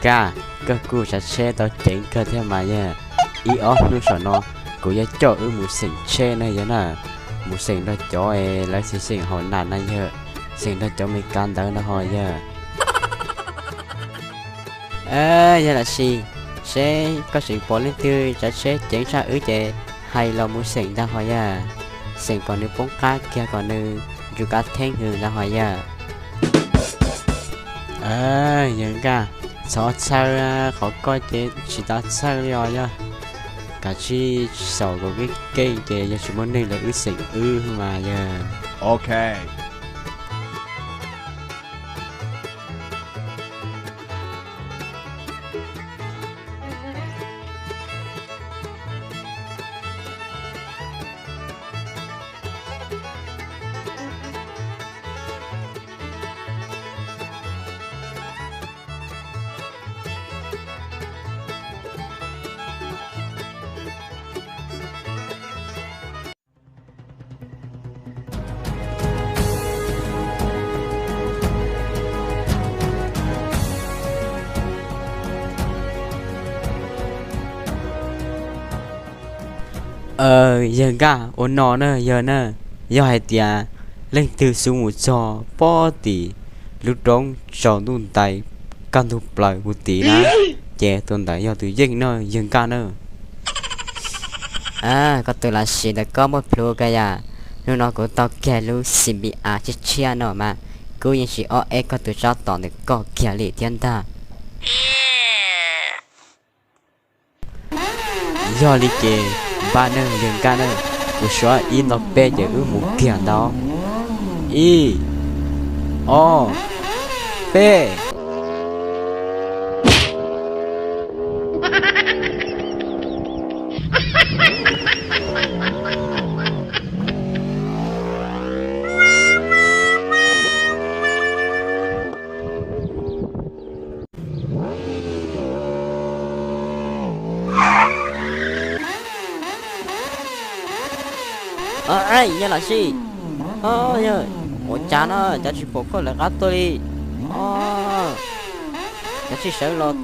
Nkaj, koj kuj tsav tsheb tau ceev kawg thiab mas yawg. Ib ob hnub saum no kuv yuav coj wb mus xeem tsheb na yawg na. Mus xeem nrog cov es lawv xeem xeem hauv nas na yawg. Xeem nrog cov Amelikas ntawd na ho yawg. Yawg Lam Sis, seb koj tseem pom leej twg tsav tsheb ceev tshaj wb ces hais los mus xeem ntag ho yawg. Xeem kom nws poob qab kiag kom nws ntsug kab theeb hws ntag ho yawg. Yawg Nkaj, txhob txhawj, qhov koj ces tsis tau txhawj li os yawg. Kav tsij xaum kom keej keej ces yog tsis muaj neeg los wb xeem wb mas yawg. Yawg Nkaj, ua no na yawg na, yog hais tias leej twg xub mus txog pob tim lub roob tsaus ntuj ntais kaj ntug plaws mus tid na, ces tus ntawd yog tus yeej na yawg Nkaj na. Koj tus Lam Sis ntawm koj muaj plhus kawg yam. Hnub no kuv tau kiag lub C B R tshiab tshiab no mas kuv yeej tsis ob eb koj tus tsab tom ntawm koj kiag li thiab ntag. Yog li ces npaj nawb yawg Nkaj na, kuv suav ib nto peb ces wb mus kiag ntawd. Ib, ob, peb. Yawg Lam Sis, yawg, ua cas na, cas tsis pom koj lawv qab tuaj li? Kav tsij sawv los,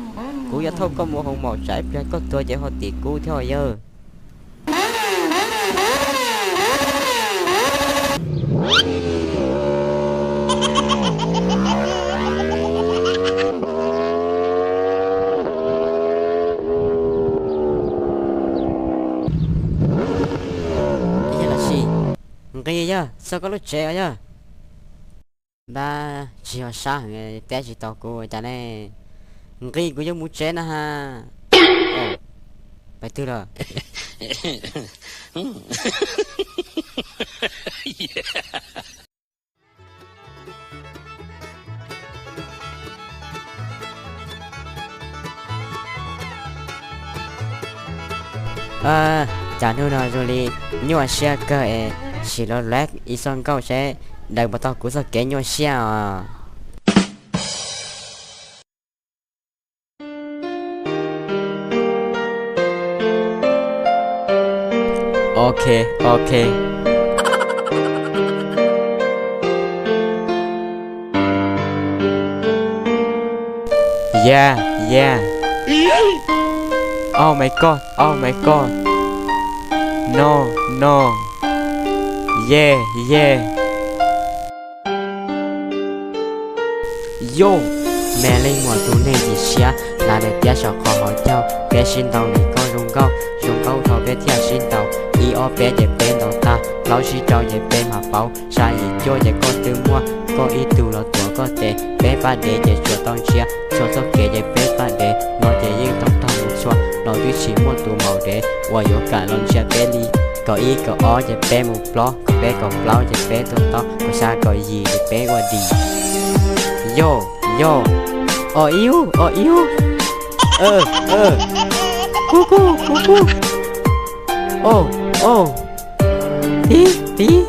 kuv yuav thauj koj mus hauv maum tsam ib pliag koj tuag ces ho tim kuv thiab os yawg. Yawg Lam Sis, nqis yawg, txog koj lub tsev os yawg. Npab, tsis yog sab heev, teb tsis tau kuv cas ne. Nqis kuv yuav mus tsev na ha. Pais twg lawm? Cas hnub no zoo li nyuaj siab kawg es sim los laib ib txoj nkauj seb daws puas tau kuv txoj kev nyuaj siab os. Ok, ok. Yeah, yeah. Oh my God, oh my God. No, no. Yeah, yeah. Yog, me leej muam tus neeg ntxim siab, hnav daim tiab saum qhov hauv caug, peb sib ntaus nim koj zoo nkauj, zoo nkauj thaum peb thiaj sib ntaus, ib ob peb ces peb ntaus tag, plaub tsib rau ces peb mam pauv, xya yim cuaj ces koj twb muaj, koj ib tug los tuav koj tes, peb pab dev ces tsuas tau ntsia, txhua txoj kev ces peb pab dev, no ces yeej tau raug mus txhua, los twb tsis muaj tus maum dev uas yuav kam los ntsia peb li. Kaum ib kaum ob ces peb mus plob, kaum peb kaum plaub ces peb tuaj tob, kaum xya kaum yim ces peb ua dim. Yog, yog. Os ib ub, os ib ub. Kub kub kub kub. Os, os. Tib, tib.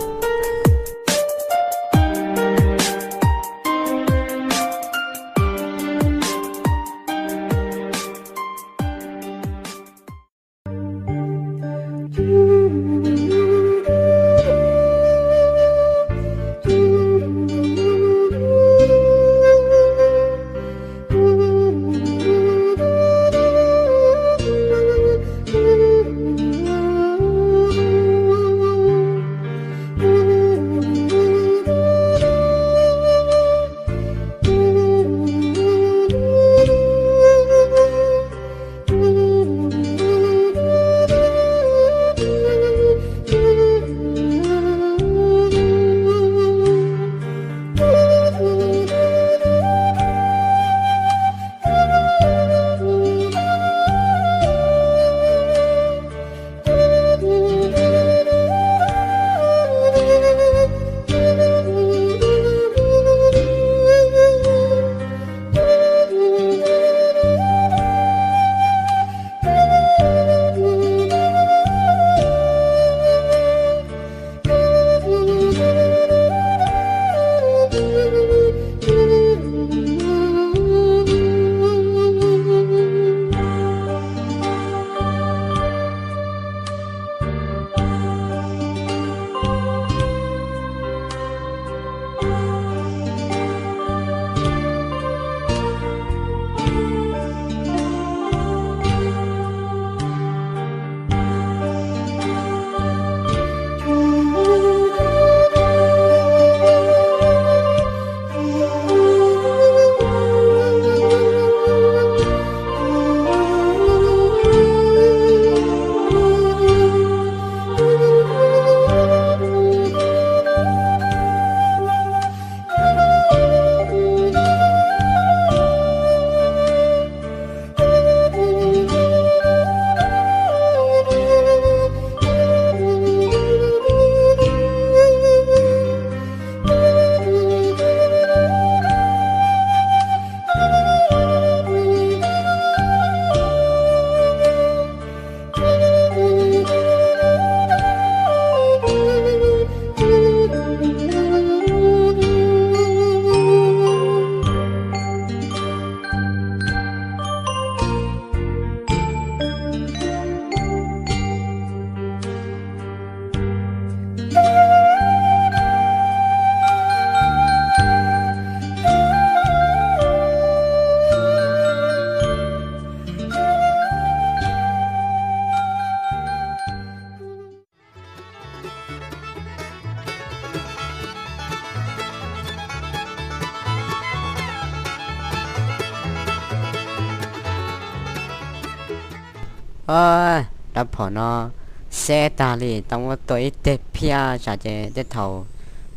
Ob, rab phom no xeb tag li, tau muab tua ib teg phiaj, tsam ces tej thaum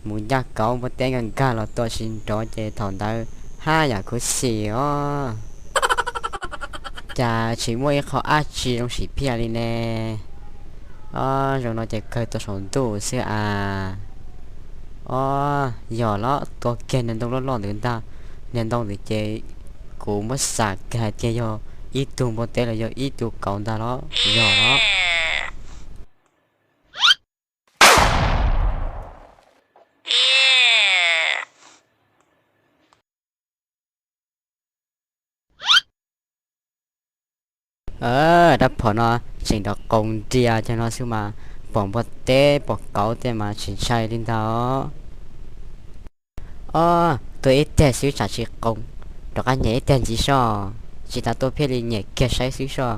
mus ncaj kauv npua teb nkag nkag los tua tsis nrov ces thaum ntawd haj yam khuv xim os. Cas tsis muaj ib qho dab tsi zoo sim phiaj li ne? Ob, zoo no ces kawg tua saum ntuj xwb as. Ob, yog los tua kiag niag ntoo loj loj ntawd ntag. Niag ntoo ntawd ces kuv muab xav kiag hais tias yog ib tug npua teb los yog ib tug kauv ntag los yog los. Rab phom no tseem nrov qoo nrias cag no xwb mas, pom npua teb pom kauv tej mas tsis ntshai li ntag. Ob, tua ib teg xwb tsam tsis qoo, rov qab nyem ib teg ntxiv soj, tsis tas tua phiaj li nyem kiag saib xwb soj.